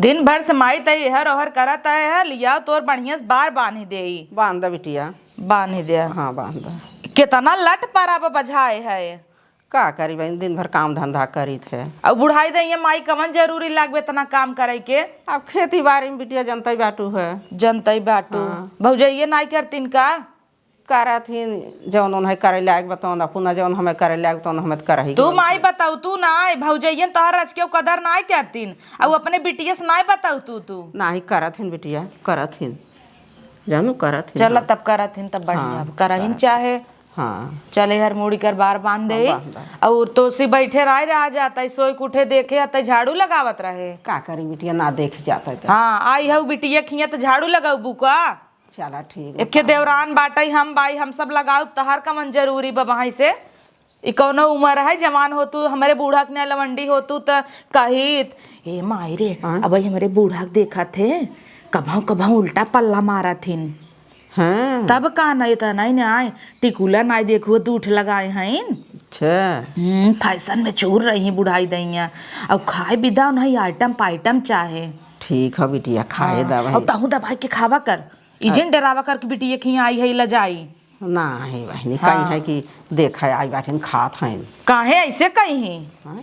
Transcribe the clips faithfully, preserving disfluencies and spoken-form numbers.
दिन भर से माई तई एहर ओहर करत आए है, लियाओ तोर बढ़िया से बार बांध देई। बांध द बिटिया। बांध दे। हाँ, बांध द। केतना लट पर अब बझाए है। का करी बहिन, दिन भर काम धंधा करीत है। अब बुढ़ाई दइया माई कवन जरूरी लागबे इतना काम करे के? अब खेती बारी में बिटिया जनतई बाटू है। जनतई बाटू। हाँ। भौजइये नाई करतीन का? करत ही, जौन उन्हें करे लायक बा तौन, अपना जौन हमें करे लायक तौन हमें त करही के तू बनते। माई बताऊ, तू नाई, भौजइयन तोहर रच के कदर नाई करतीन, अउ अपने बिटिया से नाई बताऊ तू, तू। नाही करत हिन बिटिया, करत हिन, जानू करत हिन, चल हाँ। तब करत हिन तब बढ़िया, हाँ, अब करहिन करत। चाहे। हाँ। चले हर मुड़ी कर बार बांध दे। हाँ, बांध दे। अउर तोसी बैठे राय रहा जाता है, सोए के उठे देखे आता है, झाड़ू लगावत रहे। का करी बिटिया, ना देख जाता है तो। हाँ, आई हऊ बिटिया खिया तो झाड़ू लगाऊ बुका। चला ठीक बा, एके काम। देवरान बाटई, हम बाई, हम सब लगाउब, तहार कमन जरूरी बा बहाई से। ई कौनो उमर है, जवान हो तू, हमरे बूढ़ा के ने लवंडी हो तू, त कहित, "ए माई रे, हाँ? अब हमरे बूढ़ा के देखत है, कभौ कभौ उल्टा पल्ला मारत हिन।" हाँ। तब का नहीं त नहीं ने आए, टिकुला नाई देखुआ दूठ लगाए हईन। अच्छा। हम्म, फैशन में चूर रही बुढ़ाई दइया। अब खाए बिदा नहीं आइटम पाइटम चाहे। ठीक है बिटिया, खाए हाँ। दवाई। और तहूँ दबाई के खावा कर। ई जिन डरावा करके बिटिया खिया आई है, लजाई। नाही बहिनी, हाँ। कहीं है कि देखा आई बाटिन खात हैं। काहे ऐसे कहीं? हाँ।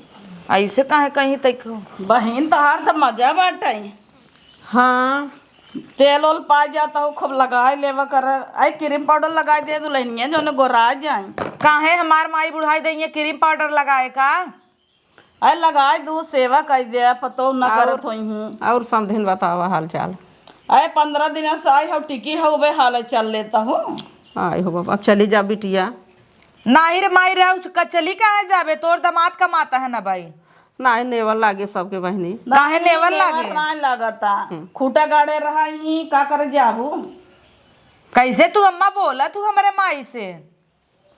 ऐसे काहे कहीं तक? बहिन, तोहार त मजा बाटे। हाँ। तेल ओल पाए जाता हो, खूब लगाए लेवा कर। आई क्रीम पाउडर लगाए दे दुल्हनिया, जौने गोराए जाए। काहे हमार माई बुढ़ाई दइया क्रीम पाउडर लगाए का? अरे लगाए दू, सेवा कई दे, पतो न और, करत होई हूँ। और समधिन बतावा हाल चाल। अरे पन्द्रह दिन से आई हूँ, टिकी हूँ, बे हाल चल लेता हूँ। आई हो बाबा, अब चली जा बिटिया। नाही रे माई रे, उच-, क-, चली काहे जाबे? तोर दामाद कमाता है ना भाई। नाही, नेवल लागे सबके बहिनी। काहे नाही, नेवल नेवल लागे? नाही लागता। हम्म। खूटा गाड़े रहा ही, का करे जाबू? कैसे तू अम्मा बोला तू हमरे माई से?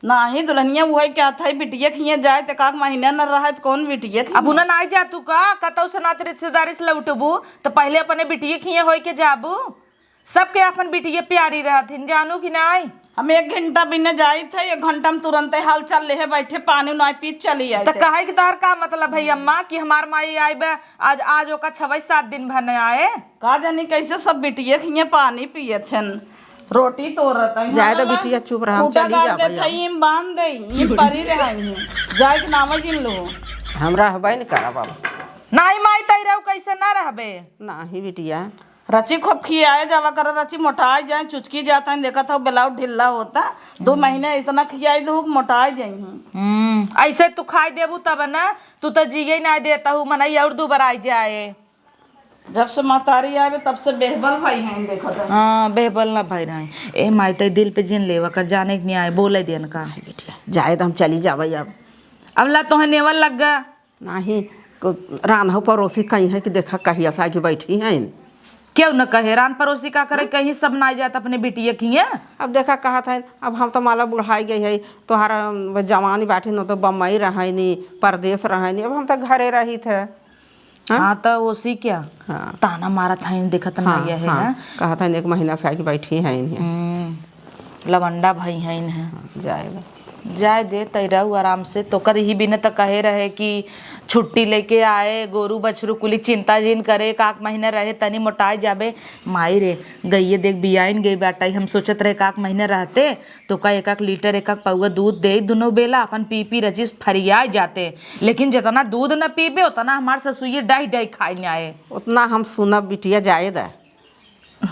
नाही, दुल्हनिया उहइ कहत हइ, बिटिया खियाँ जाए, त एकाक महीना न रहइ, त कौन बिटिया खियाँ? अब उन्हें नाई जा तू का, कतौ से नात रिश्तेदारी से लौटबू, त पहिले अपने बिटिया खियाँ होइ के जाबू। सबके अपन बिटिया प्यारी रहत हिन, जानू कि नाई? हम एक घंटा बिना जाइत है, एक घंटा में तुरंते हाल चल लेहे बैठे, पानी नाई पीत चली आए त थे। कहे कि तोहर का मतलब है अम्मा कि हमार माई आइबे, आज, आज ओका छवै सात दिन भर न आए? का जानी कैसे सब बिटिया खियाँ पानी पियत हन। रोटी तोरत हई, जाए दे बिटिया, चुप रह, हम खूटा चली गाड़ जाबे देत हई, अब। इम बांध दे, इम परी रहे हई, जाए के नाम जिन लो। हम रहबे न करब अब। नाही माई, तई रहू कैसे ना रहबे? नाही बिटिया। रची खूब खियाए जावा कर, रची मोटाए जाए, चुचकी जात हई, देखत हऊ ब्लाउज ढिल्ला होता, दो महीने इतना खियाए दू, मोटाए जाई। हम्म, ऐसे तू खाए देबू तब ना, तू तो जिए ना देता हूँ, मनई और दुबराई जाए। जब से महतारी आवे, तब से बेहबल भई हैं, देखत हई। हाँ, बेहबल ना भई रहे। ए माई, तई दिल पे जिन लेवा कर, जाने के नहीं आए, बोले देन का। बिटिया, जाए त हम चली जाबे अब। अब ला तोहे नेवल लग गा। नाही, को-, रान्हो परोसी कहीं है कि देखा कहिया से आके बैठी हैं। केहू न कहे, रान परोसी का करे, कहीं सब ना जात अपने बिटिया खियाँ। अब देखा कहत है, अब हम तो माला बुढ़ाई गई है, तोहार, अम, जवानी बाटी न तो बम्बई रहे नी, परदेस रहे नी, अब हम तो घरे रहित है। हाँ? हाँ, त ओसी क्या? हाँ। ताना मारत हईन, देखत ना हाँ, ये है, हाँ। हैं? कहत हईन, "एक महीना से आके बैठी हईन।" हम्म, लवंडा भई हईन, हैं। हाँ, जाएगा। जाए दे, तैराऊ आराम से। तोकर ही बिना त कहे रहे कि छुट्टी लेके आए, गोरू बछरू कुली चिंता जिन करे, एकाक महीना रहे, तनी मोटाए जाबे। माई रे, गइये देख बियाइन गई बाटई, हम सोचत रहे एकाक महीना रहते, तोका एक एक लीटर, एक एक पौवा दूध देई दुनो बेला, अपन पी पी रचिस फरियाए जाते। लेकिन जेतना दूध न पीबे, ओतना हमार ससुइये डाही डाही खाए न आए। ओतना हम सुनब बिटिया, जाए द।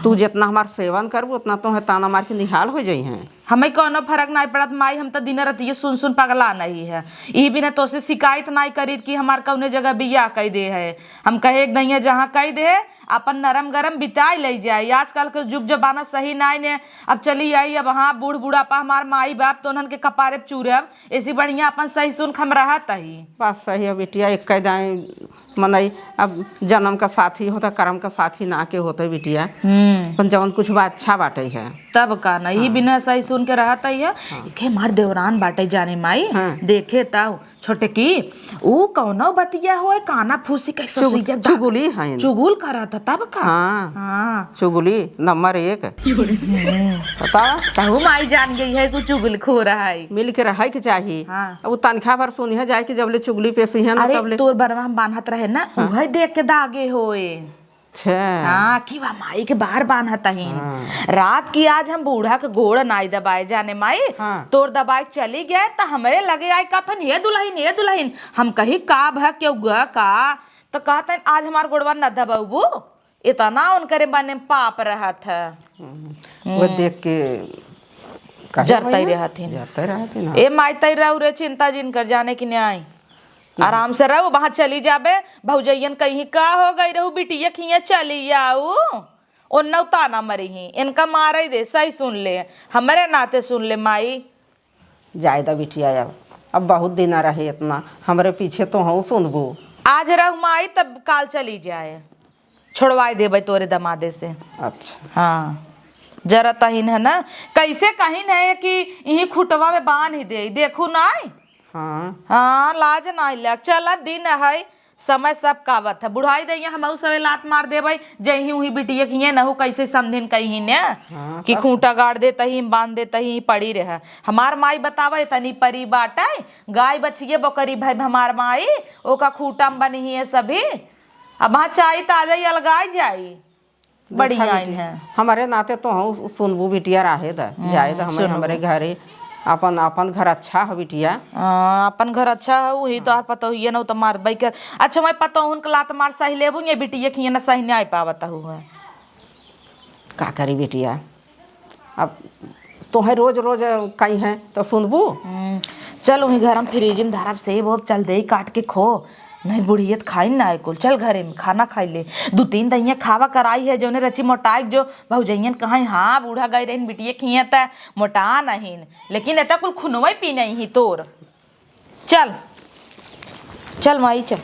तू जेतना हमार सेवन करबू, ओतना तोहे ताना मार के निहाल होइ जइहें। हमें कौनो फरक नाहीं पड़त माई, हम त दिन रतिये सुन सुन पगला नहीं है। ई बिना तोसे शिकायत नाहीं करीत कि हमार कौने जगह बियाह कइ दे है। हम कहे एक दइया जहाँ कइ दे है, अपन नरम गरम बिताए लइ जाए। आजकल के जुग जमाना सही नाहीं ने। अब चली आई, अब हाँ, बूढ़ बुढ़ापा हमार माई बाप तो उन्हन के कपारे पे चूरब, ऐसी बढ़िया अपन सही सुन खम रहत ही। बात सही है बिटिया, एक कह दाएं मनई अब जनम का साथी होता, करम का साथी ना के होते बिटिया। हम्म। अपन जवन कुछ बा अच्छा बाटे है। तब का ना, ई हाँ। बिना सही सुन के रहत ही है। हाँ। इके हमार देवरान बाटे जाने माई, हाँ। देखे ताऊ। छोटकी, ऊ कौनो बतिया होए, काना फूसी के चुग-, ससुइया दाग-, चुगली हईन। चुगुल करत ह, तब का? हाँ। हाँ। चुगली नंबर एक। हम्म। बतावा। तहु माई जान गई है, कुछ चुगलखोर है। मिल के रहे के चाही। हाँ। अब उ तनखा भर सुनिहे जाए कि जब ले चुगली पेशी है ना, अरे, तब ले। तोर बरवा हम बान्हत रहे ना, हाँ। उहे देख के दागे होए। अच्छा। हाँ, कि वह माई के बार बान्हत ही। हाँ। रात की आज हम बूढ़ा के गोड़ नाई दबाए जाने माई, हाँ। तोर दबाए के चली गए त हमरे लगे आई कहथन, "हे दुलहिन, हे दुलहिन।" हम कही, "का भ, केउ ग का?" त कहतन, "आज हमार गोड़वा न दबउबू।" इतना उनकरे मने में पाप रहत है। हम्म। वो देख के काहे जरतई भैया? रहत हिन। जरतई रहत हिन, हाँ। ए माई, तई रहू रे, चिंता जिन कर, जाने की न्याय। हम्म। आराम से रहू, वहाँ चली जाबे, भौजैयन कहीं, "का हो गई रहू बिटिया, खिया चली आऊ।" ओन्नौ ताना मरी ही, इनका मारे दे, सही सुन ले, हमरे नाते सुन ले माई। जाए दा बिटिया, अब, अब बहुत दिन रहे इतना, हमरे पीछे तो हूँ सुनबू। आज रहू माई, तब काल चली जाए, छोड़वाए देबे तोरे दमादे से। अच्छा। हाँ, जरतहिन है ना, कैसे कहिन है कि इही खुटवा में बांध ही दे, देखू नाई। हाँ। हाँ, लाज नाई लग, चला दिन है, समय सब कावत है। बुढ़ाई दइया हमहू सबे लात मार देबै, जइही उही बिटिया खिए नहू कैसे समधिन कही ने हाँ, कि सब। खूंटा गाड़ देतही, बांध देतही, पड़ी रहे। हमार माई बतावे तनी परी बाटे, गाय बछिए बकरी भई हमार माई, ओका खूंटा में बनी है सभी। अब हाँ चाही त आ जाई, अलगाई जाई। बड़ी देखा आइन बिटिया, है। हमरे नाते तो हूँ सुनबू बिटिया, राहे द, हम्म, जाए द, हमें सुनबू। हमरे घरे अपन, अपन घर अच्छा हो बिटिया। हाँ, अपन घर अच्छा हो, वही तो हाँ। आप पतोहिए न हो तो मार बई कर। अच्छा, मैं पतोहन के लात मार सही लेबू, ये बिटिया खिए ना सही न्याय पावत हो है। का करी बिटिया, अब तोहे रोज रोज कही है तो सुनबू? हम्म, चल वही घर हम फ्रिज में धरब सेब ओब, चल दे काट के खो। नहीं बुढ़िया त खाई ना कुल। चल घरे में खाना खाई ले। दू तीन दहिया खावा कराई है, जौने रची मोटाई जो भौजैयन कहाई, "हाँ, बूढ़ा गई रहिन बिटिया खिए त मोटा नहीं, लेकिन एता कुल खुनवा पी नहीं ही तोर।" चल, चल माई, चल।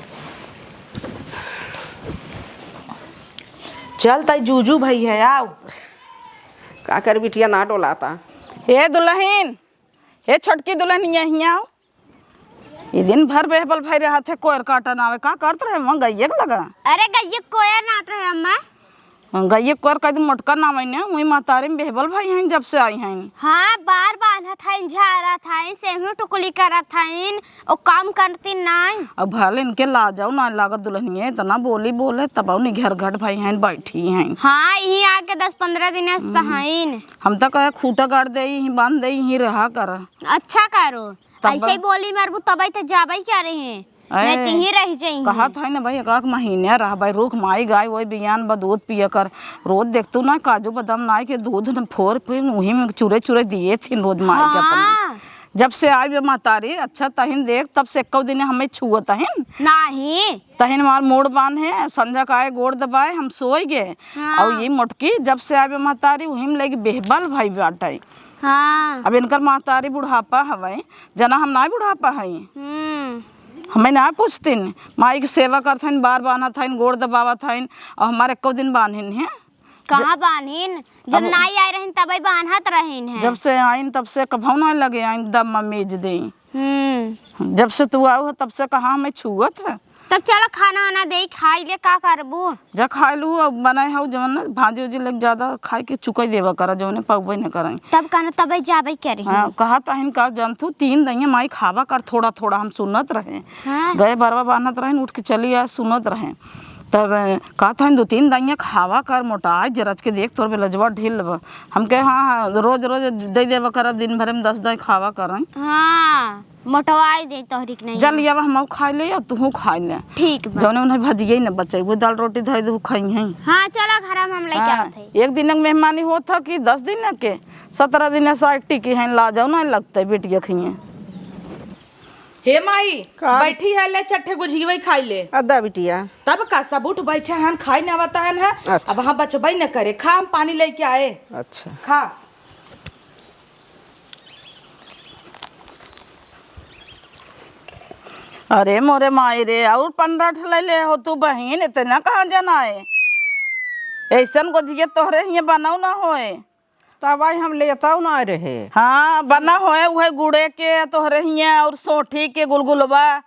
चल ताई जूजू भई है, आओ। का कर बिटिया ना डोलाता। ए दुलहिन, ए छोटकी दुलहिन, यहीं आओ। ई दिन भर बेहबल भई रहत है, कोयर काटन आवे, का करत रहे वहाँ गइये के लगा? अरे गइये कोयर ना आत रहे अम्मा। हाँ, गइये कोयर कह दिन मोटका ना आवे ने, वही महतारी में बेहबल भई हैं जब से आई हैं। हाँ, बार बान्हत हैं, झारत हैं, सेहू टुकली करत हैं, ओ काम करती नाई। अब भले इनके लाजौ ना लागत दुलहिनिया, इतना बोली बोले, तब निघर घट भई हैं, बैठी हैं। हाँ, यहीं आके दस पन्द्रह दिन से हम्म। हईन। हम तो कहे खूंटा गाड़ दे, यहीं बांध दे, यहीं रहा कर। अच्छा करो। तब ऐसे ही बोली मरबू, तबई त जाबई क्या रही हैं? अरे, नहीं, तिहीं रह जइहीं। कहत है ना भाई, एक आध महीने रहबे, रुक माई गाय, वही बियान बा दूध पिए कर। रोज देखतू ना, काजू बादाम नाई के दूध न फोर पे, मुँही में चुरे चुरे दिए थी रोज माई के अपन। हाँ। जब से आई बे महतारी, अच्छा तहिन देख, तब से एक्को दिन हमें छुअत हन। नाही। तहिन हमार मूड़ बांधे, संझा का आए गोड़ दबाए, हम सोई गए। हाँ। और ये मोटकी, जब से आई बे महतारी, वही में लेके बेहबल भई बाटे। हाँ। अब इनकर महतारी बुढ़ापा हवे, जना हम नाई बुढ़ापा हई। हम्म। हमें ना पूछतिन, माई के सेवा करत हइन, बार बान्हत हइन, गोड़ दबावत हइन, और हमारे एक्को दिन बान्हिन है। कहाँ ज-, बान्हिन? जब अब नाई आए रहिन तबे बान्हत रहिन है। जब से आइन तब से कभौ ना लगे आइन दम में मेज देई। हम्म। जब से तू आऊ है तब से कहाँ हमें छुअत है। तब चलो खाना वाना दे, खाई ले, का करबू? जा खाई लू, अब बनाए हऊ जवन ना, भाजी उजी लग ज्यादा खाए के चुकई देवा करा, जवने पउबे न करई। तब कहना, तबे जाबे करी। हाँ, कहा तहिन का जानतू, तीन दइया माई खावा कर थोड़ा थोड़ा, हम सुनत रहे। हाँ। गए बरवा बान्हत रहेन, उठ के चली आए, सुनत रहे। तब, अ, कहत हन, "दू तीन दइया खावा कर, मोटाए जरज के देख, तोर बेलजवा ढील बा।" हम कहे, "हाँ, हाँ, रोज रोज दे देवा करा, दिन भर में दस दई खावा करई।" हाँ। मोटवाई दे तोहरी के नहीं। जल लियावा, हमहू खाई ले, और तुहू खाई ले। ठीक बा। जौने उन्हें भजिए न बचे, वो दाल रोटी धई दू, खाई हैं। हाँ, चलो घर में हम लेके हाँ, आवत है। एक दिन के मेहमानी होत है कि दस दिन के, सत्रह दिन साइड टिकी हैं, लाजौ ना लगते बिटिया खइए। हे माई, का? बैठी है, ले चट्ठे गुझियवई खाई ले। अदा बिटिया। तब का सब उठ बैठे हन, खाई ना आवत हन है। अच्छा। अब हाँ बचबई न करे, खा, हम पानी लेके आए। अच्छा। खा। अरे मोरे माई रे, और पन्द्रह ठे ले ले हो तू बहिन, इतना कहाँ जना है? ऐसन गोजिया तोहरे हिये बनौ ना होए। तब आई हम लेतौ ना रहे। हाँ, बना होए उहे गुड़े के तोहरे हिये और सोंठी के गुलगुलवा।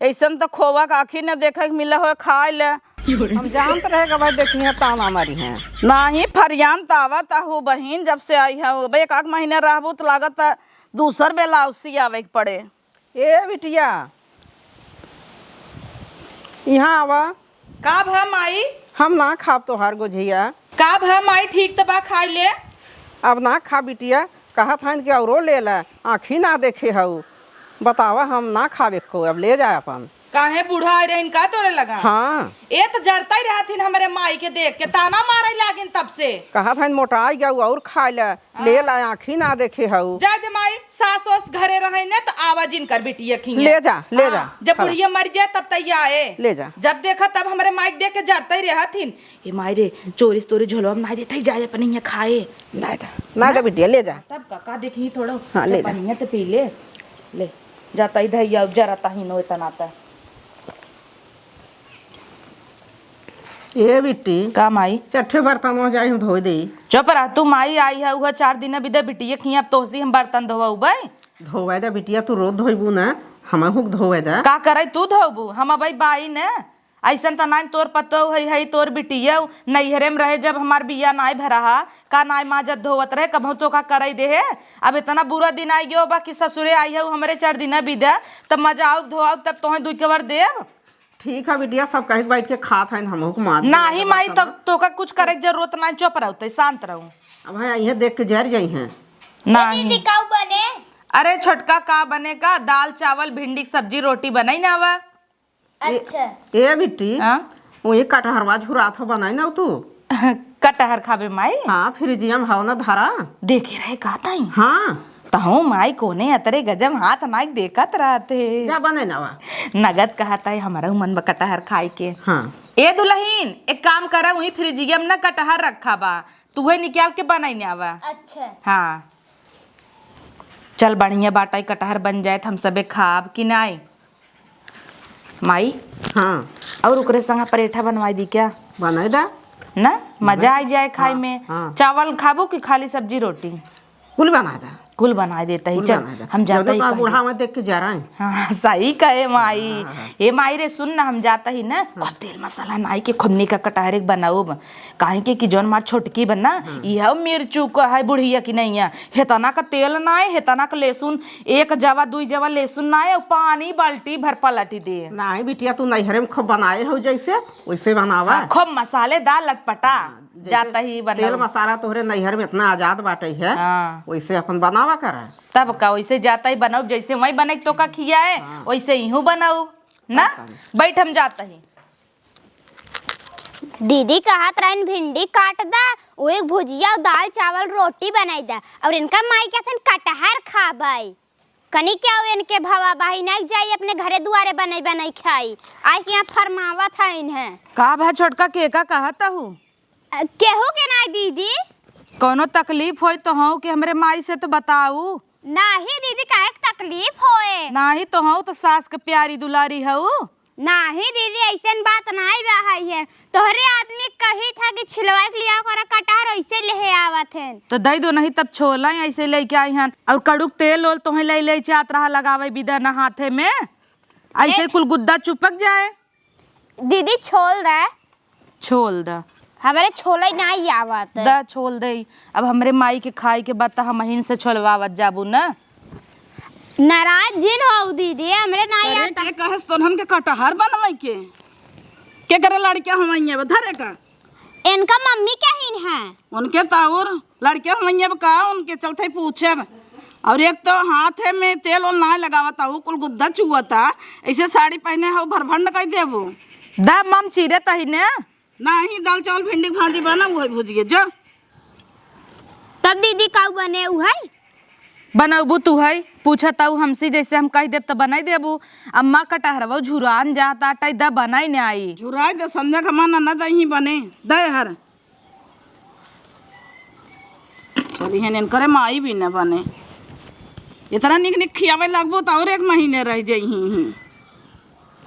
ऐसन त खोवा के आँखी न देखे के मिला हो, खाए ले। हम जानत रहे कि भाई देखिए ताना मारी हैं। नाही, फरियान त आवत आहू बहिन, जब से आई है। अब एक आध महीना रहबू त लागत है दूसर ब्लाउज सियावे के पड़े। ए बिटिया, यहाँ आवा। का भा माई? हम ना खाब तोहार गोझिया। का भा माई, ठीक त बा, खाइ ले। अब ना खा बिटिया, कहत हन कि औरो ले ले, आँखी ना देखे हऊ। बतावा, हम ना खाब एको, अब ले जा अपन। काहे, बूढ़ा आइ रहिन का तोरे लगा? हाँ। ए त जरतइ रहथिन हमरे माई के देख के, ताना मारइ लागिन तब से। कहत हन मोटाइ गउ और खाइ ले, ले ला, आँखी ना देखे हऊ। जाए दे माई, सास ओस घरे रहइ ने त आवा जिन कर बिटिया खिया। ले जा, ले जा, हाँ, जब खड़ा। बुढ़िया मरि जाए तब तैया आए। ले जा। जब देखा तब हमरे माई के देख के जरतइ रहथिन। ए माई रे, चोरी से तोरे झोलवा में नाइ देतइ, जाए अपन हियाँ खाए। नाइ दे, नाइ दे बिटिया, ले जा। तब का, का देखी थोड़ा, हाँ, ले जा। पनिया त पी ले। ले, जातइ धइया, जरतइ न होए तना त। ए बिट्टी। का माई? चट्ठे बर्तन हो जाए, हम धोइ देई। चुप रह तू, माई आई है, उहे चार दिन बिदे बिटिया खिया, अब तोहसी हम बर्तन धोवउबइ। धोवइ दे बिटिया, तू रोज धोइबू ना, हमहू के धोवइ दे। का करइ तू धोबू, हम अबइ बाई न। अइसन त नाहीं तोर पतोह हइ, हइ तोर बिटिया, नइहरे में रहे जब हमार बिया नाहीं भरा हा, का नाहीं माजत धोवत रहे, कबहूँ तोका करइ देहे। अब एतना बुरा दिन आइ गयो बा कि ससुरे आई हउ हमरे चार दिन बिदे, तब मजाउब धोआउब, तब तोहे दुइ कवर देब। ठीक है बिटिया, सब कहि के बइठ के खात हइन, हमहू के मार नाहीं माई, तो, तोका कुछ करइ के जरूरत नाहीं, चुप रहउ, तइ शांत रहउ। अब है, इहे देख के जर जइहें। ए नाहीं। दीदी, काउ बने? अरे छोटका, का बने का, दाल, चावल, भिंडी के सब्जी, रोटी बनइ न आवा। अच्छा। ए बिट्टी, हाँ? वही कटहरवा झुरात हो, बनाइ न तू। कटहर खाबे माई? हाँ, फ्रिजिया में हव न धरा। देखे रहे का ताई? हाँ। तहूँ माई कोने अतरे गजब हाथ नाक देखत रहते। जा बनाइ न आवा। नगद कहत है, हमरहू मन बा कटहर खाइ के। हाँ। ए दुलहिन, एक काम करा, वही फ्रिजिया में न कटहर रखा बा, तुहे निकाल के बनाइ न आवा। अच्छा। हाँ। चल बढ़िया बाटइ, कटहर बन जाए त हम सबे खाब कि नाई? माई। हाँ। और ओकरे संग परेठा बनवाइ दी क्या? बनाइ दा। ना, मजा आइ जाए खाइ में। हाँ। चावल खाबू कि खाली सब्जी रोटी? कुल बनाइ दा। कुल बनाइ देतही। चल, हम जातही। बूढ़ा में देख के जरइ। हाँ, सही कहे माई। हाँ, हाँ। ए माई रे, सुन ना, हम जातही ना, खूब तेल मसाला नाइ के खूब निक कटहरे बनाउब। काहे के कि जौन हमार छोटकी बा ना, इहउ मिर्चू क है बुढ़िया कि नइया। हेतना क तेल नाइ, हेतना क लहसुन, एक जवा, दुइ जवा लहसुन नाइ, अउ पानी बाल्टी भर पलटी दे। नाहीं बिटिया, तू नइहरे में खूब बनाए हउ जइसे, वइसे बनावा। हाँ, खूब मसालेदार लटपटा। हाँ, जइसे जातही बनाउ। तेल मसाला तोहरे नइहर में एतना आजाद बाटइ है, हाँ। वइसे अपन बनावा करा। तब का, वइसे जातही बनाउ, जइसे वहीं बनइ के तोका खियाए, हाँ। वइसे इहूँ बनाउ। ना? बइठ, हम जातही। दीदी कहत रहिन, "भिंडी काट दा, वो एक भुजिया, दाल, चावल, रोटी बनाइ दा।" और इनका माई कहत हन, "कटहर खाबइ।" कनी क्या हो इनके भवा बहिन, आइ जाई अपने घरे दुआरे बनाइ बनाइ खाई। आइ के यहाँ फरमावत है इन्हें। का भा छोटका, के का कहत हूँ? अ, केहू के नाहीं दीदी। कउनो तकलीफ होइ तोहउ कि हमरे माई से त बताउ। नाहीं दीदी, काहे के तकलीफ होए? नाहीं तोहउ त सास के प्यारी दुलारी हउ। नाहीं दीदी, अइसन बात नाहीं बा है। तोहरे आदमी कही था कि छिलवाइ के लिया करा कटहर, वइसे लेहे आवत हैं। त दइ दो, नाहीं तब छोला ही अइसे लइके आई हन। और कड़ुक तेल ओल तोहे लइ लइ चाहत रहा लगावइ बिदा ना हाथे में, अइसे ए- कुल गुद्दा चुपक जाए। दीदी, छोल दे। छोल द। हमरे छोलइ नाहीं आवत। द, छोल दे। अब हमरे माई के खाइ के बाद त हमहिन से छोलवावत जाबू न। नाराज जिन हो दीदी, हमरे नाहीं अरे, आवत। के कहेस तोहन के कटहर बनवइ के? के करे लड़के हमइया बा, धरे का? इनका मम्मी कहिन है। उनके ताउर लड़के हमइया बा का, उनके चलते पूछे। और एक तो हाथे में तेल ओल नाहीं लगावत, उ कुल गुद्दा चुअता, अइसे साड़ी पहिने हउ भरभंड कइ देबू। द मम चीरे तही ने। नाहीं, दाल चावल भिंडी के भाजी बना, उहइ भुजिए, जो। तब दीदी काउ बने उहइ? बनउबू तुहइ, पूछत आउ हमसी, जइसे हम कहि देब त बनाइ देबू। अम्मा कटहरवा झुरान जात आटइ, द बनाइ न आई। झुराइ द, संझा क मन न दही बने, दे हर। चली हेन इनकरे माई भी न बने। इतना निक निक खियावइ लगबू त और एक महीने रहि जइहीं।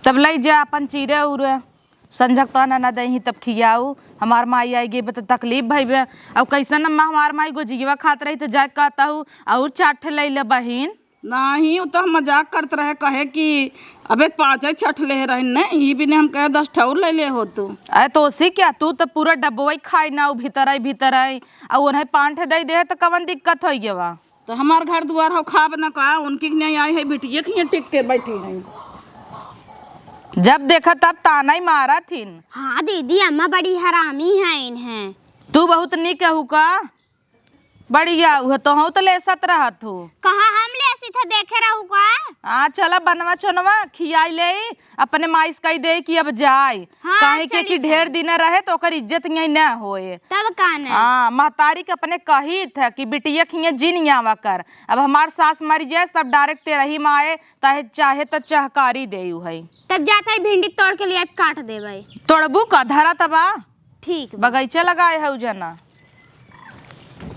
तब लइ जा अपन चीरे उरे। संझक तो ना, ना दही तब खियाऊ, हमार माई आइ गइ बा त तकलीफ भइबे। अब कइसन अम्मा हमार माई गोजियवा खात रही त जाए कहता हूँ और चार ठे लइ ले बहिन। नाहीं, उ तो हम मजाक करत रहे, कहे कि अबे पाँचे छठ ले रही न, ई बिने हम कहे दस ठे और लइ ले हो तू। अरे तो उसी क्या, तू तो पूरा डब्बवई खाई ना, उ भीतर आई, भीतर आई, और उन्हें पाँच ठे दइ दे त कवन दिक्कत होइ गवा? तो हमार घर दुआर हो खाब न का, उनकी के नहीं आई है, बिटिया के हियाँ टिक के बैठी हैं। जब देखा तब ताना ही मारत हिन। हाँ दीदी, अम्मा बड़ी हरामी है इन्हें। तू बहुत नीक हऊ का? बढ़िया, उहे तोहू त लेसत रहत हो। कहाँ हम लेसी थे, देखे रहू का? हाँ, चला बनवा चोनवा खियाई ले, अपने माई से कही दे कि अब जाए। हाँ, काहे के चली कि ढेर जाए। दिन रहे तो ओकर इज्जत यहीं न होए। तब का न? हाँ, महतारी के अपने कही थे कि बिटिया खिए जिन आवा कर। अब हमार सास मर जाए तब डायरेक्ट तेरही माए, ताहे चाहे त चहकारी दे है। तब जात है भिंडी तोड़ के लिए काट देबै। तोड़बू का? धरा तबा। ठीक बा। बगीचा लगाए है उ जना।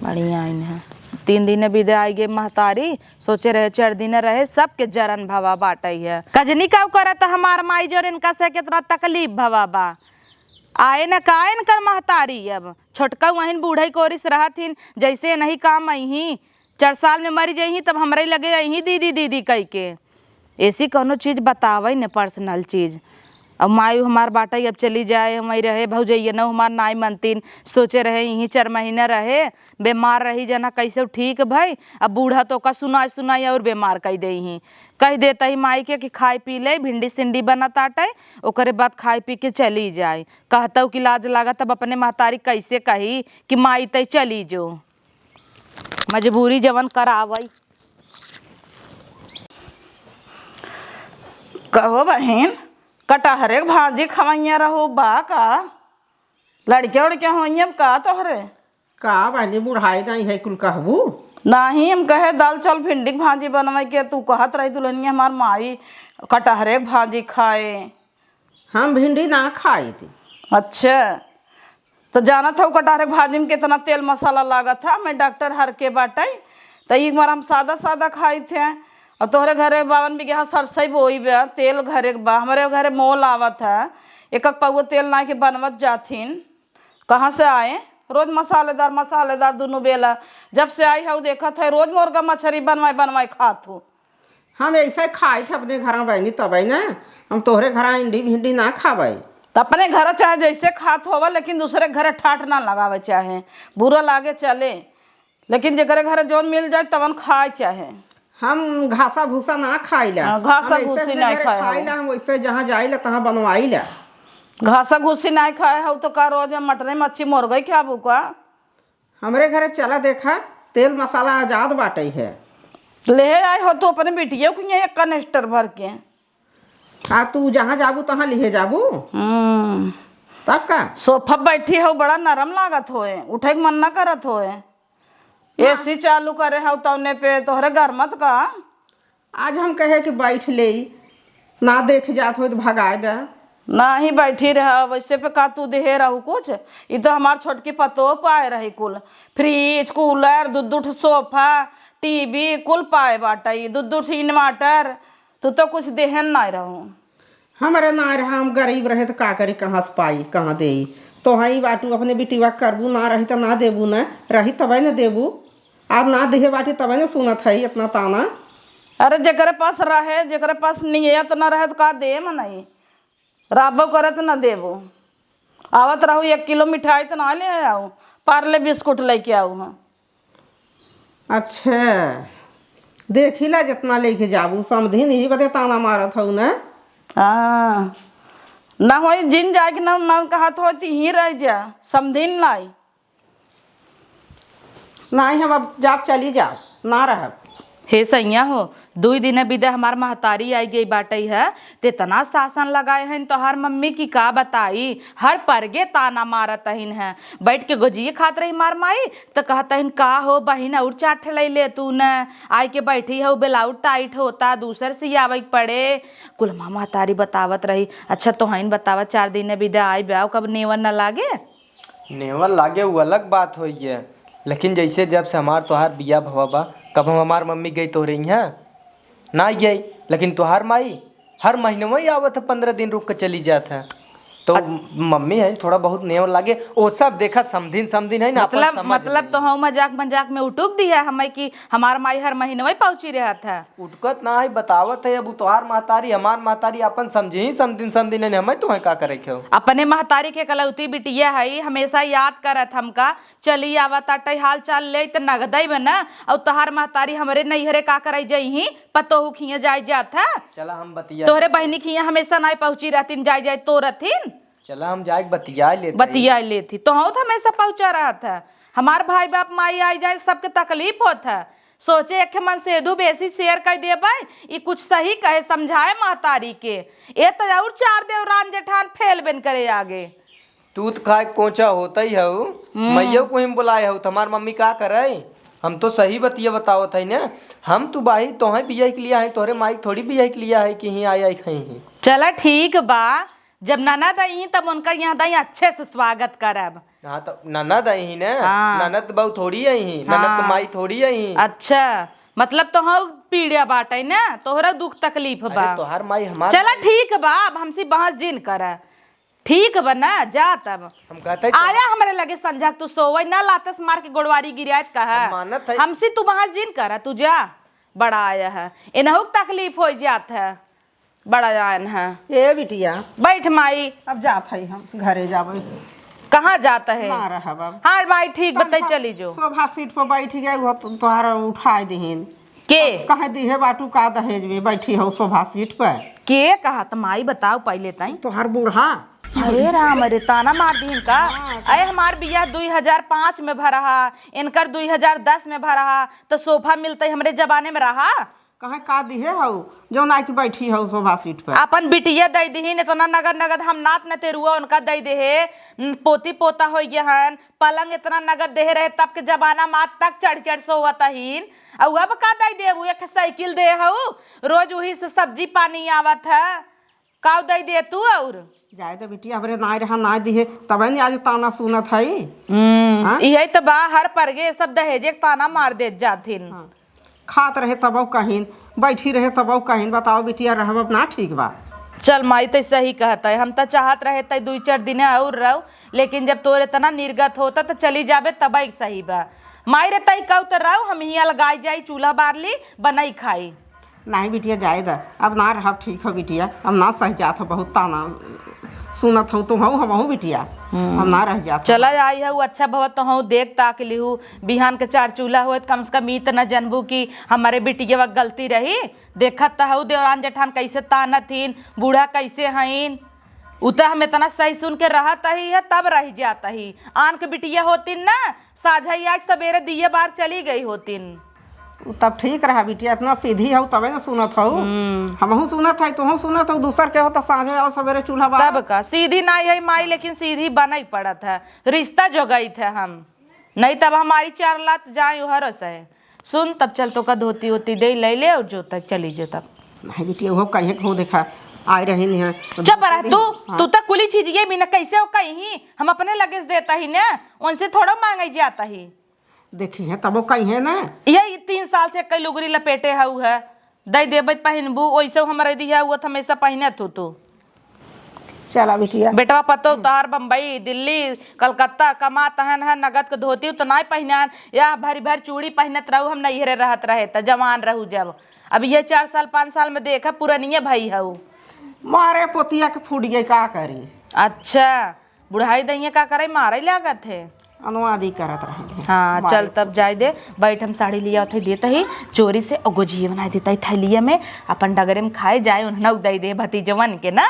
बढ़िया आइन है। तीन दिन बिदे आई गई महतारी, सोचे रहे चार दिन रहे, सबके जरन भवा बाटई है। कजनी का करत हमार माई जोर इनका से कितना तकलीफ भवा बा। आए न का इनकर महतारी, अब छोटका वहीं बूढ़ई कोरिस रहत हिन, जैसे नहीं काम अइहीं, चार साल में मरी जइहीं तब हमरे लगे अइहीं दीदी दीदी कह के। ऐसी कौनो चीज बतावे न, पर्सनल चीज। अब माई हमार बाटई, अब चली जाए, हम रहे भौजैया न हमार नाई मनतीन, सोचे रहे यहीं चार महीना रहे, बीमार रही जना कैसे ठीक भई। अब बूढ़ा तो का सुनाई सुनाई और बीमार कई देइहीं। कह देतई माई के कि खाए पी ले, भिंडी सिंडी बनत आटई, ओकरे बाद खाए पी के चली जाए। कहतऊ कि लाज लागत, अब अपने महतारी कैसे कही कि माई तई चली जो। मजबूरी जवन करावई। कहो बहिन, कटहरे के भाजी खवैया रहू बा का? लड़के उड़के होइए का तोहरे? का बानी बुढ़ाई नहीं है कुल कहबू? नाही, हम कहे दाल चावल भिंडी के भाजी बनवे के, तू कहत रही दुल्हनिया हमार माई कटहरे के भाजी खाए। हम भिंडी ना खाई थी। अच्छा, तो जानत हऊ कटहरे के भाजी में कितना तेल मसाला लागत है। हमें डॉक्टर हर के बाटे, तो एक बार हम सादा सादा खाई थे। और तोहरे घरे बावन बीघा सरसई बोई बा, तेल घरे के बा, हमरे घरे मोल आवत है, एक एक पौवा तेल ना के बनवत जाथिन। कहाँ से आए? रोज मसालेदार मसालेदार दुनू बेला। जब से आई हऊ देखत है रोज मुर्गा मछरी बनवाई बनवाई खात हो। हम ऐसे खाई थे अपने घर में बहनी तबे ना, हम तोहरे घर भिंडी भिंडी ना खावे। तो अपने घर चाहे जैसे खात होवा, लेकिन दूसरे घर ठाट ना लगावे चाहे, बुरा लागे चले, लेकिन जेकरे घर जौन मिल जाए तवन खाए चाहे। हम घासा भूसा ना खाइला। हाँ, घासा हम ऐसे भूसी अपने ना घरे खाए खाइला, हम। हम वैसे जहाँ जाइला तहाँ बनवाइला। घासा घूसी ना खाए हऊ तो का रोज मटन मच्छी मुर्गा खाबू का? हमरे घरे चला देखा, तेल मसाला आजाद बाटे है। ले आए हो तो अपने बिटिया को ये एक कनेस्टर भर के। आ तू जहाँ जाबू तहाँ लिहे जाबू। हम्म। तब का? सोफा बैठी हो, बड़ा नरम लागत होए, उठे के मन ना करत होए। हाँ। एसी चालू करे हो तौने पे तोहरे घर मत का। आज हम कहे कि बैठ ले, ना देख जात हो तो भगाए दे। नाही बैठी रह, वैसे पे का तू देहे रहू कुछ? ई तो हमार छोटकी पतोह पाए रही कुल, फ्रिज, कूलर, दू दू ठो सोफा, टीवी कुल पाए बाटे, ई दू दू ठो इन्वर्टर। तू तो कुछ देहन नाय रहू। हमरे नाय रहा, हम गरीब रहे तो का करी, कहाँ से पाई, कहाँ देई? तोहई बाटू अपने बिटिवा करबू, ना रही तो ना देबू, ना रही तबे न देबू। आज ना देहे बाटी तबे न सुनत है इतना ताना। अरे जेकरे पास रहे, जेकरे पास नियत न रहे तो का देम नहीं, राबो करे तो न देबू। आवत रहू एक किलो मिठाई तो ना ले आऊ, पार्ले बिस्कुट लेके आऊ हम। अच्छा, देखी ला जितना लेके जाबू, समधिन ही बदे ताना मारत हऊ न। हाँ, ना होई जिन जाए के ना मन कहत हो तो यहीं रह जा, समधिन लाई। नाही, हम अब जाब चली जाब, ना रहब। हे सैया हो, दुई दिन बिदे हमार महतारी आई गई बाटई है, तेतना शासन लगाए हइन तोहार मम्मी की का बताई, हर परगे ताना मारत हइन है। बैठ के गोजिए खात रही मार माई, त कहत हइन, "का हो बहिन, और चार ठे लई ले तू न, आई के बैठी हऊ, ब्लाउज टाइट होता, दूसर सियावे के पड़े।" कुल माँ महतारी बतावत रही। अच्छा तोहइन बतावा, चार दिन बिदे आई ब्याव, कब नेवन न लागे? नेवन लागे उ अलग बात होइए, लेकिन जैसे जब से हमार तोहार बियाह भवा बा, कब हम हमार मम्मी गई तोहरे इहाँ? ना गई, लेकिन तोहार माई हर महीने वही आवत है, पन्द्रह दिन रुक के चली जात है। तो अ- मम्मी है, थोड़ा बहुत नेव लागे, ओ सब देखा, समधिन, समधिन है ना, अपन मतलब, समझ मतलब लेंगे। तो हम मजाक, मजाक में उटुक दिहे हमें कि हमार माई हर महीनवे पहुँची रहत है। उटकत ना है, बतावत है, अब उ तोहार महतारी, हमार महतारी, अपन समझी ही, समधिन, समधिन है, हमें तोहे का करे के हो? अपने महतारी के कलौती बिटिया है, हमेशा याद करत हमका, चली आवत आटे, हाल चाल ले त नगदई में ना, और तोहार महतारी हमरे नैहरे का करे जइही, पतोहू खिया जाए जात है। चला हम बतिया तोहरे लेते। बहिनी खिया हमेशा नाई पहुँची रहतीन, जाए जाए तो रहतीन। चला हम जाए बतिया लेते। बतिया लेती तो हूँ तो हमेशा पहुँचा रहत है। हमार भाई बाप माई आई जाए सबके तकलीफ होत है। सोचे एक मन से दू बेसी share कर देबे, ई कुछ सही कहे समझाए महतारी के। ए त और चार देवरान जेठान फेल बन करे आगे। तू त खाए कोचा होता ही हऊ, हम्म। मैया को ही बुलाए हऊ, त हमार मम्मी का करे? हम तो सही बतिया बतावत है ना, हम तू बाही तोहे बियाह के लिए है, तोहरे माई थोड़ी बियाह के लिए है कि ही आई आई खाई ही। चला ठीक बा, जब ननद आई ही तब उनका यहाँ दाई अच्छे से स्वागत करब। हाँ तो ननद आई ही ना, हाँ। ननद बहू थोड़ी आई ही, ननद के हाँ। माई थोड़ी आई ही। अच्छा, मतलब तो हऊ पीड़िया बाटे ना, तोहरा दुख तकलीफ अरे बा। तोहार माई हमार चला माई। ठीक बा, अब हमसे बहस जिन करा। ठीक बा ना, जा तब। हम कहते ही तो आया हमरे लगे संझा, तू सोवई ना लातस मार के गोड़वारी गिरायत कहा। हम मानत है। हमसे तू बहस जिन करा, तू जा। बड़ा आया है, इनहू के तकलीफ हो जात है, बड़ा आयन है। ए बिटिया। बैठ माई। अब जात है हम घरे जाबे। कहाँ जात है? ना रहब अब। हाँ माई ठीक बताई, चली जो। सोफा सीट पर बैठ गए, वो तो तोहार उठाए दिहिन। के? कहे दिहे बाटू का दहेज में बैठी हो सोफा सीट पर? के कहा त माई बताओ पहले ताई। तोहार बूढ़ा। अरे राम रे, ताना मार दीन का? हाँ। अरे हमार बियाह दुई हजार पाँच में भरा हा, इनकर दुई हजार दस में भरा हा, तो सोफा मिलते हमरे जमाने में रहा? कहे का दिहे हऊ, जौन आके बैठी हऊ सोफा सीट पर? अपन बिटिया दे दीहिन, इतना नगद नगद हम नात नतेरुआ उनका दे देहे, न-, पोती पोता हो गए हन, पलंग इतना नगद देहे रहे, तब के जमाना में आज तक चढ़ चढ़ सोवत हीन। अउ अब का दे देबू, एक साइकिल दे हऊ, रोज वही से सब्जी पानी आवत है, काउ दे दे तू और? जाए दे बिटिया, हमरे नाय रहा, नाय दिहे, तबे न आज ताना सुनत हई। हम्म, हाँ? इहे त बा, हर परगे सब दहेजे के ताना मार देत जाथिन। हाँ। खात रहे तबौ कहिन, बैठी रहे तबौ कहिन, बताओ बिटिया, रहब अब ना ठीक बा। चल माई, तै सही कहत है, हम त चाहत रहे तै दुई चार दिन और रहो, लेकिन जब तोर इतना निर्गत होता त चली जाबे तबै सही बा। माई रे, तै कहू त रहो, हम हियाँ लगाई जाई, चूल्हा बार ली, बनाई खाई। नहीं बिटिया, जाए द, अब ना रहब, ठीक हो बिटिया, अब ना सह जात हो, बहुत ताना सुनत हो तुहू हमहू बिटिया, हम्म। अब ना रह जात हो। चला आई हऊ, अच्छा भवा तोहू देख ताक लिहू, बिहान के चार चूल्हा होत, कम से कम ई त न जनबू कि हमरे बिटिया क गलती रही। देखत त हऊ देवरान जेठान कैसे तानत हीन, बूढ़ा कैसे हईन। उ त हम इतना सही सुन के रहत ही है, तब रह जात ही। आन के बिटिया होतिन ना, साझा ही आके सबेरे दिए बार चली गई होतिन। उ तब ठीक रहा बिटिया, इतना सीधी हऊ तबे न सुनत हऊ। हम्म। हमहू सुनत है, तुहू सुनत हऊ, दूसर के हो त साँझे आओ सबेरे चूल्हा बार। तब का, सीधी नाई है माई, लेकिन सीधी बनई पड़त है, रिश्ता जोगइत है हम, नहीं तब हमारी चार लात जाए उहरो से। सुन, तब चल तोका धोती ओती दे, ले ले और जो तक चली जो तब। नहीं बिटिया, वो कहे को देखा, आए रही नहीं है। चुप रह तू, हाँ। तू तक कुली चीज ये बिना कैसे हो कहीं, हम अपने लगे से देता ही ना, उनसे थोड़ा मांगे जाता ही। देखी है, तबो कही है ना। ये तीन साल से कई लुगरी लपेटे हऊ है, दे देबे त पहिनबू, ओइसे हमरे दिया हुआ त हमेशा पहिनत हो तू। चला बिटिया। बेटवा पतो तोहार बम्बई, दिल्ली, कलकत्ता कमात हन, हन नगद के धोती त नाय पहिनान, या भरी भर चूड़ी पहिनत रहू, हम नैहरे रहत रहे त जवान रहू जब। अब ये चार साल, पाँच साल में देखा, पुरनिये भई हऊ। मारे पोतिया के फूट गए, का करी? अच्छा, बुढ़ाई दइया का करे, मारे लागत है। अनुवादी करत रहे हैं। हाँ, मारे चल तब जाए दे, बैठ हम साड़ी लिया थे देत ही, चोरी से ओगो जिए बनाए देता ही थैलिया में, अपन डगरे में खाए जाए, उन्हें उदय दे भतीजवन के ना।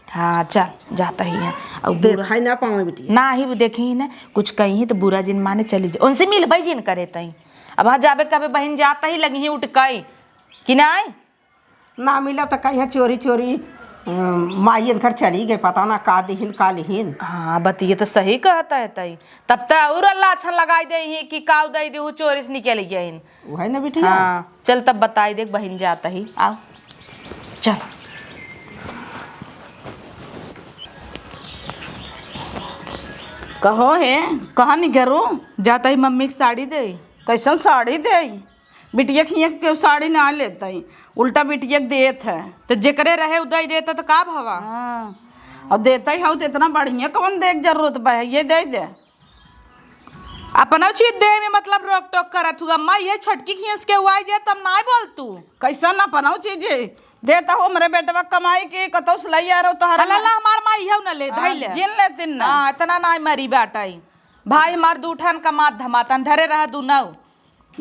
हाँ, चल, जाता ही है। अब बूढ़ा देखा ही ना पावे बिटिया। ना ही वो देखी ही ना, कुछ कहीं ही तो बुरा जिन माने चली जा, उनसे मिलबे जिन करे तई। अब हाँ जाबे कहबे बहिन जाता ही लगी ही उठकाई, कि नाय? ना मिला त कहीं चोरी चोरी, अम, माई इनकर चली गए, पता ना का दिहिन, का लिहिन। हाँ, बतिये तो सही कहता है तई। तब त और अल्लाह अच्छा लगाई दे ही कि काऊ दे दी, उ चोरी से निकल गए इन। वही ना बिटिया। हाँ, चल तब बताई देख बहिन जाता ही। आओ, चल। कहो है, कहाँ निकरू? जाता ही मम्मी की साड़ी दे। कैसन साड़ी दे? बिटिया के हियाँ के साड़ी ना लेता ही, उल्टा बिटिया के देत है। तो जेकरे रहे उ दे देता तो का भवा? हाँ। अब देते ही हऊ तो इतना बढ़िया कौन देख जरूरत बा, ये दे दे। अपना चीज दे में मतलब रोक टोक करत हुआ, अम्मा ये छोटकी खींच के हुआ जे तब ना बोल तू। कैसन अपना चीज देता हो हमरे बेटवा कमाई के, कतौ से लई आ रहो तोहरे अल्लाह, में। अल्लाह, हमार माई हऊ न ले, हाँ, धई ले। जिन लेतिन ना। हाँ, इतना ना मरी बाटाई। भाई हमार दू ठन कमात धमातन धरे रह दू नौ।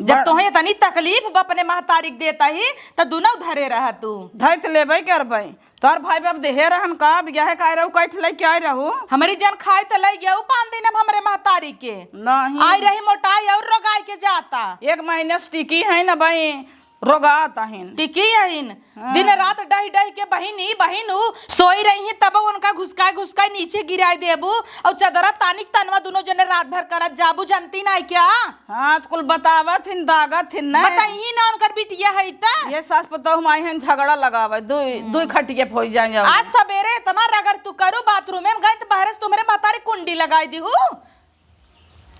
जब बड़- तोहे इतनी तकलीफ बा अपने महतारी के देता ही, त दुनौ धरे रह तू। धइ त लेबै करबै। तोहर भाई बाप देहे रहन का, बियाहे का आए रहू, कैठ लइके आए रहू? हमरी जन खाए त लइ गया उ पान दिन अब हमरे महतारी के। नहीं। आई रही मोटाई और रोगाई के जाता। एक महीने से टिकी है न बई, रोगात अहिन। टिकी अहिन। हाँ। दिन रात डहि डहि के बहिन ई बहिन उ सोई रही हैं, तब उनका घुसकाए घुसकाए नीचे गिराए देबू और चदरा तानिक तनवा दुनों जने रात भर करत जाबू, जनती नाई क्या? हाँ, त कुल बतावत हिन, दागत हिन, नहीं? बताइही ना, उनकर बिटिया है त। ये सास पतोह माई हन, झगड़ा लगावे, दुई, दुई खटिया पे होई जाए जाओ। आज सबेरे इतना रगड़ तू करू, बाथरूम में गई त बहरे से तुम्हरे महतारी कुंडी लगाई दी हूँ।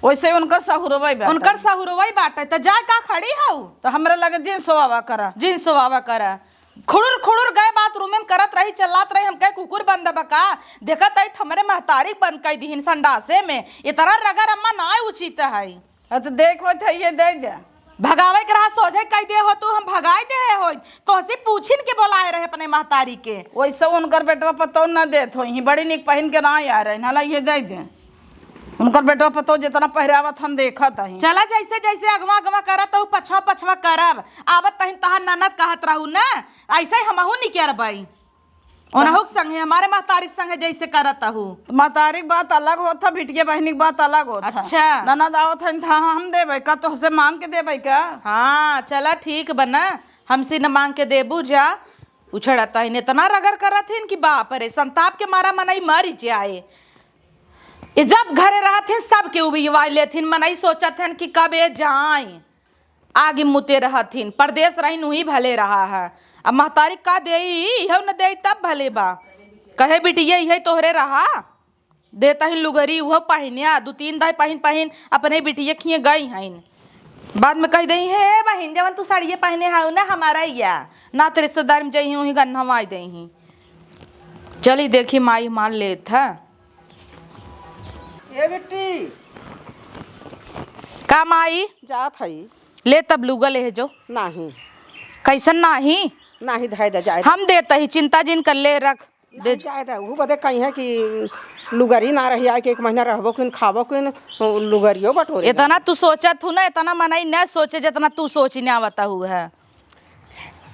वैसे उनकर सहुरवई बाटे। उनकर सहुरवई बाटे, त जा का खड़ी हऊ? त हमरा लगे जींस सोआवा करा। जींस सोआवा करा। खुड़ुर खुड़ुर गए बाथरूम में करत रही, चिल्लात रही, हम कहे कुकुर बंद बका। देखत आई त हमरे महतारी बंद कई दिहिन संडासे में। इतना रगड़ अम्मा ना उचित है। हाँ, तो देख होत है, ये दे दे। भगावे के रहा, सोझे कह दे हो तू, हम भगाए दे है होई। तोहसे पूछिन के बोलाए रहे अपने महतारी के। वैसे उनकर बेटवा पतो न देत होई, बड़ी निक पहिन के ना आ रहे, नाला ये दे दे। उनकर बेटवा पतो जितना पहिरावत हम देखत हई। चला, जैसे जैसे अगवा अगवा करत हऊ, पछवा पछवा करब। आवत तहिन तहार ननद कहत रहू न, ऐसे हमहू निकरबई। ओनहु के संगे, हमारे महतारी के संगे जैसे करत हऊ। त महतारी के बात अलग होत ह, बिटिया बहिनी के बात अलग होत ह। अच्छा। ननद आवत हन त हाँ, हम देबै का, तोहसे मांग के देबै का? हाँ, चला ठीक बा ना, हमसे न मांग के देबू जा। उछड़त हन, इतना रगड़ करत हन कि बाप रे, संताप के मारा मनई मर जाए। ये जब घरे रहत हन, सबके उबियवाई लेत हन, मनई सोचत हन कि कबे जाए। आगे मुते रहथिन, परदेस रहिन उही भले रहा है। अब महतारी का देई, इहो न देई तब भले बा। कहे बिटिया इहे तोहरे रहा, देता ही लुगरी उहो पहिन्या, दू तीन दाई पहिन पहिन अपने बिटिया खिए गई हइन। बाद में कह देई, "हे बहिन, जवन तू साड़िए पहिने हऊ ना हमारा या, नात रिश्तेदार में जइही उही गन्हवाई देही।" चली देखी माई हमार लेत है। ए बिट्टी। का माई? जात हई। ले तब लुगा ले जो। नाही। कैसन नाही? नाही, धै दे, जाए दे। हम देत ही, चिंता जिन कर ले, रख। दे नाही, जो। जाए दे। ऊ बदे कही है कि लुगरी ना रही, आए के एक महीना रहबो किन, खाबो किन, लुगरियो बटोरे इतना ना। तू सोचत हू ना, इतना मनई न सोचे जितना तू सोच न आवत हू है।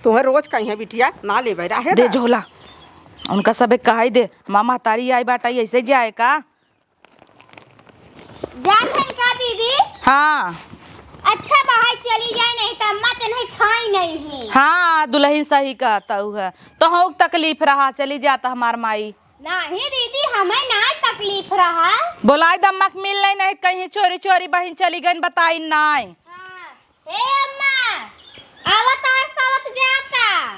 तुम्हें रोज कही है बिटिया, ना लेबे रहे दे दा। झोला। उनका सबे कहाई दे, मामा तारी आई बाटा, ऐसे जाए का? जात हन का दीदी? हाँ। अच्छा बहाई चली जाए, नहीं त अम्मा ते नहीं खाई नहीं ही। हाँ, दुल्हन सही कहता हूँ है। तो हो तकलीफ रहा, चली जाता हमार माई। नहीं दीदी, हमें ना तकलीफ रहा। बोलाई द अम्मा के मिल नहीं, नहीं कहीं चोरी चोरी बहिन चली गई, बताई नाई। हाँ। ए अम्मा, आवत आर सावत जाता,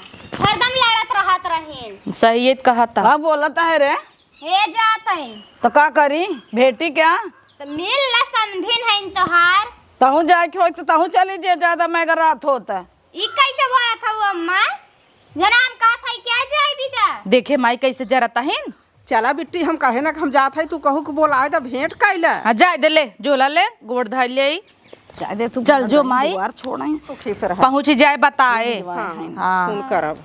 हरदम लड़त रहत रहीन। सही कहता। का बोलत है रे? हे जात है। तो का करी, भेटी क्या? तो मिल ला, समधिन है तोहार। तहूँ जाए के होई तो तहूँ चली जे, ज्यादा मैं अगर रात होता। ई कैसे बोलत हऊ अम्मा? जना हम कहत हई क्या जाई बिदा? देखे माई कैसे जरत हईन। चला बिट्टी, हम कहे ना कि हम जात हई, तू कहू कि बोलाए द भेंट कैला। हाँ, जाए दे, ले, झोला ले, गोड़ धइ ले। जाए दे तू, चल जो माई। दुआर छोड़ाई। सुखी से रह। पहुँच जाए, बताए। हाँ, हाँ। फोन करब।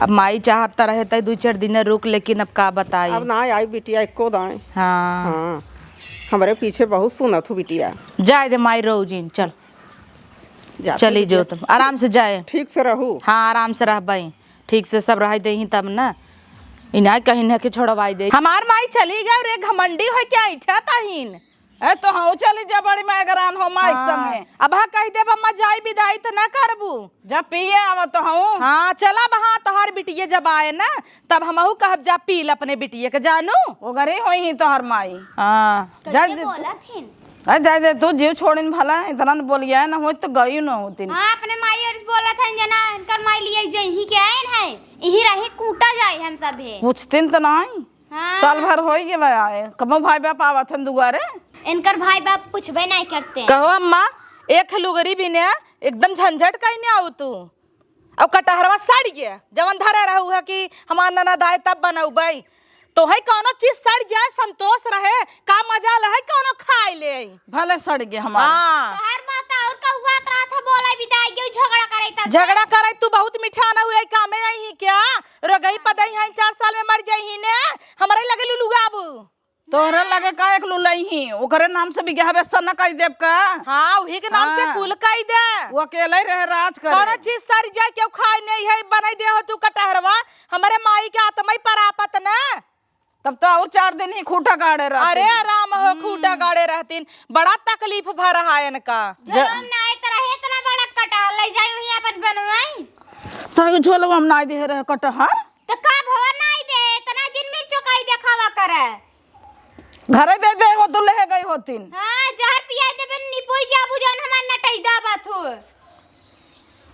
अब माई चाहत त रहे तई दू चार दिन रुक, लेकिन अब का बताई। अब ना आई बिटिया एको दाएं। हाँ। हाँ। हमरे पीछे बहुत सुनत हूँ बिटिया। जाए दे माई, रोजिन, चल। जा, चली ठीक जो है। तुम, आराम से जाए। ठीक से रहू। हाँ, आराम से रहबई। ठीक से सब रह देही तब न। इनाय कहीं न कि छोड़वाई दे। हमार माई चली गई और एक घमंडी होई के ऐठा तहीन। ए, तो हऊ चली जा बड़ी मैगरान हो माई हाँ। संगे। अब हाँ कह देब अम्मा जाई बिदाई त ना करबू। जब पिए आवा तो हऊ। हाँ, चला बहा तोहार बिटिये जब आए ना, तब हमहू कहब जा पी ल अपने बिटिये के जानू। ओगरी होई ही तोहर माई। हाँ। जा कैसे दे। बोलत हिन? अरे जाए दे तू, जीव छोड़िन भला, इतना न बोलिया न होत तो गई न होतिन। हाँ, अपने माई और बोलत हन जना, इनकर माई लिए जइही के आइन है, इही रही कूटा जाए हम सभे। पूछतिन तो नहीं। हाँ। साल भर होई गे बा आए, कबो भाई बाप आवत हन दुआरे? इनकर भाई बाप पूछबे नहीं करते। कहो अम्मा, एक लुगरी बिने एकदम झंझट कहीं नहीं आऊ तू। और कटहरवा सड़ गया, जवन धरे रहू है कि हमार ननद आए तब बनौबै। तोहई कौनो चीज सड़ जाए, संतोष रहे, का मजाल है कौनो खाए ले? भले सड़ गए हमार। हाँ। तोहार माता और कौआ तरह से बोले, बिदाई के झगड़ा करे तब। झगड़ा करे, तू बहुत मिठाना हुए, कामे आई ही क्या? रोगही पदई हैं, चार साल में मर जाई ही ने, हमरे लगे लुलुआबू। तोहरे लगे का एक लुलई ही, ओकरे नाम से बिगहा बेसन न कई देब का? हाँ, उही के नाम से हाँ। कुल कई दे। वो अकेले रहे राज करे। कौनो चीज सर जाए, केहू खाए नहीं है, बनाई दे हो तू कटहरवा, हमरे माई के आत्मा ही परापत न। तब तो और चार दिन ही खूंटा गाड़े रहते। अरे आराम हो, हम्म। खूंटा गाड़े रहतीन, बड़ा तकलीफ भर है इनका। जो ज- हम ना आए तो रहे इतना बड़ा कटहर ले जाए वही अपन बनवाई। तो झोलवा में ना दे रहे कटहर। तो का भवा ना दे, इतना दिन मिर्चो का ही देखावा करे। घरे दे दे हो, तू ले गई होतीन। हाँ, जहर पियाई देबे, निपोई जाबू, जौन हमार नटई दाबत हो।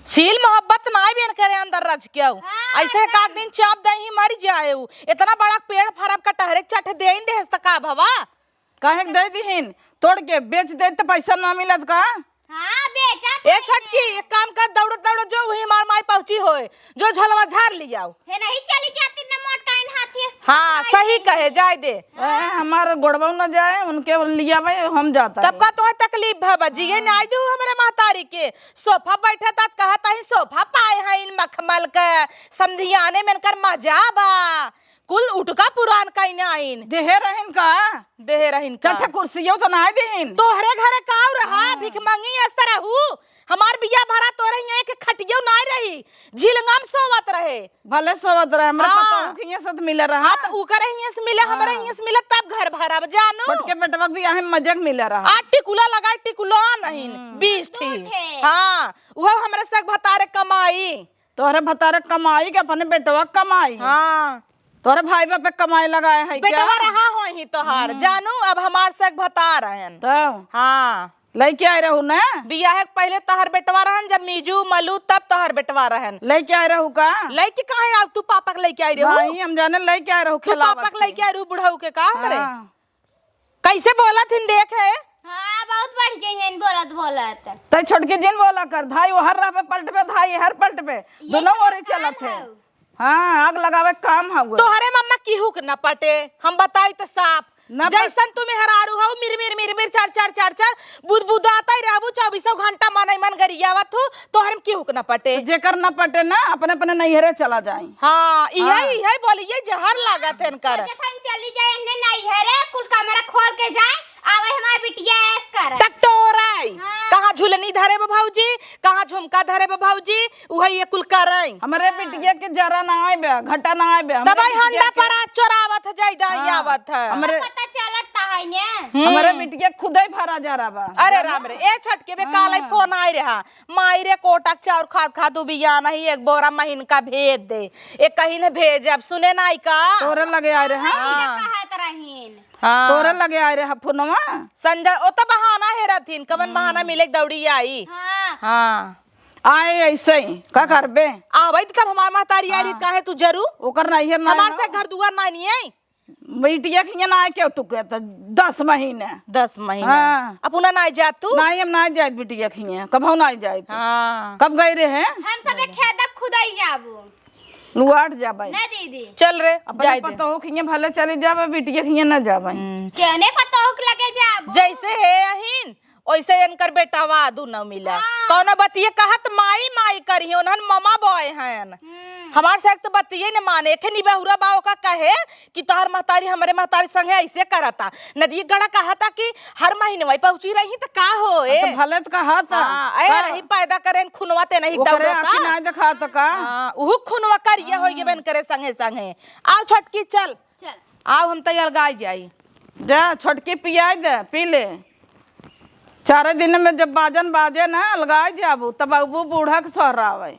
सील मोहब्बत नाई बेन करे अंदर रच के आऊ। हाँ, ऐसे हाँ। एक आध दिन चाप दही मर जाए ऊ। इतना बड़ा पेड़ फरब का टहरे चट दे देहस त का भवा? काहे के दे दिहिन? तोड़ के बेच दे त पैसा ना मिलत का? हाँ, बेचा ए था छोटकी, इन्हें। एक काम कर, दौड़त दौड़त जो वही हमार माई पहुंची होए, जो झलवा झार लियाओ। हे नहीं चली जाती न मोटकाइन हाथी से हाँ, खाई सही गई। कहे, जाए दे। ए, हमार गोड़वा न जाए, उनके लियावे, हम जाता तब है। का तोहे तकलीफ भवा जी, ये हाँ। नाई दू हमरे महतारी के। सोफा बैठे तात कहत ही सोफा पाए हैं इन मखमल के, समधियाने में इनकर मजा बा। कुल उठका पुरान कइने आइन। देहे रहिन का? देहे रहिन का? चट्ठा कुर्सियो तो नाय देहिन। तोहरे घरे काऊ रहा, हाँ। भिखमंगी अस तरहू। हमार बिया भरा तोरे हियां एक खटियो नाय रही। झिलंगम सोवत रहे। भले सोवत रहे, हमरा हाँ। पतोहू के हियां से त मिले रहा। हाँ, त उकरे हियां से मिले, हाँ। हमरे हियां से मिले, तब घर भरब जानू। छोटके बेटवा के बियाहे में मजे के मिले रहा। आ टिकुला लगाए, टिकुला नहीं, हम्म। बीस दू ठी। ठे। हाँ, उहो हमरे से भतारे कमाई। तोहरे भतारे कमाई के अपने बेटवा कमाई। हाँ। तोहरे भाई बाप पे कमाई लगाए है क्या? बेटवा रहा होई ही तोहार, हम्म। जानू, अब हमार से एक भतार रहन। तो? हाँ। लइके आए रहू ना? बियाहे के पहिले तोहर बेटवा रहन, जब मीजू मलू तब तोहर बेटवा रहन। लइके आए रहू का? लइके काहे आऊ? तू पापा के लइके आई रहू? नहीं, हम जाने लइके आए रहू तू खेलावत पापा के के। लइके आई रहू बुढ़ऊ के का हमरे? हाँ। कैसे बोलत हिन देखे? हाँ, बहुत बढ़िया हिन बोलत बोलत। तै छोटकी जिन बोला कर, धाई ओहर रहबे पलटबे, धाई हर पलटबे, ये दोनों का ओरे काम चलत है। हौ? हाँ, आग लगावे के काम हउए। तोहरे मम्मा किहुक न पटे, हम बताई त साफ। न पट- जैसन तू मेहरारू हऊ, मिर मिर मिर मिर चर चर चर चर बुदबुदात ही रहबू, चउबीसों घंटा मनई मन गरियावत हू, तोहरे में किहुक न पटे। जेकर न पटे ना, अपने अपने नैहरे चला जाई। हाँ, इहे हाँ। इहे बोलिए जहर लागत है इनकर। सोचत हन चली जाए इन्हें नैहरे, कुल कमरा खोल के जाए, आवे हमार बिटिया ऐश करे। टकटोराई। हाँ। कहाँ झुलनी धरे बा भौजी, कहाँ झुमका धरे बा भौजी, उहे ये कुल करई। हमरे हाँ। बिटिया के जरा ना आए बे, घटा ना आए बे। हमरे तब आई बिटिया हंडा के पर आज चोरावत है, जाई दाई हाँ। आवत है। हमरे पता चलत ता है ने। हम्म। हमरे बिटिया खुदे भरा जा रहा बा। अरे राम रे, ए छोटके बे हाँ। काले फोन आए रहा। माई रे कोटक चाउर खात खात उ बिया नहीं, एक बोरा महीन का भेज दे। एक कहीं ने भेजब, सुने नाई का? तोरे लगे आए रहे। हाँ। हाँ। कहत रहीन। हाँ। तोरे लगे आए रहे फोनवा। संजय, ओ तो बहाना हेरथिन, कवन हम्म। बहाना मिले के दौड़ी आई। हाँ। हाँ। आए ऐसे ही, का करबे? आवई त तब हमार महतारी आई रही, हाँ। काहे तू जरू? ओकर नैहर ना हमार हो। से घर दुआर ना नहीं है। बिटिया के हियां ना आए के टुके त दस महीने। दस महीने। हाँ। अपना ना जात तू? नहीं, हम ना जाइत बिटिया के हियां, कबहू ना जाइत। हाँ। कब गई रहे? हम सबे खेत खुदाई जाबू। लुआट जाबे। ना दीदी। चल रे, अपने जाए दे। पतोह के हियां भले चली जाबे, बिटिया के हियां ना जाबे। हम्म। केने पतोह के लगे जाबू? जैसे है अहिन, ओइसे इनकर बेटवा दुनो मिला। हाँ। कौनो बतिये कहत माई माई करिहे, उन्हन ममा बॉय हन। हम्म। हमार से एक तो बतिये न माने, एखे निबहुरा बा ओका कहे कि तोहर महतारी हमरे महतारी संगे ऐसे करता। नदी गड़ा कहता कि हर महीनवा पहुंची रही त का हो, ए? तो भले त कहता। हाँ, ए का? रही पैदा करेन खुनवा ते नहीं ओकरे दौड़ता। आँखी ना देखात का? हाँ, उहु खुनवा करिया होई गे हाँ। बन करे संगे संगे। आओ छोटकी चल। चल। आओ हम त अलगाई जाई। जा, छोटकी पियाई दे, पी ले। चारे दिन में जब बाजन बाजे ना, अलगाई जाबू, तब अबू बूढ़ा के सोहरावे।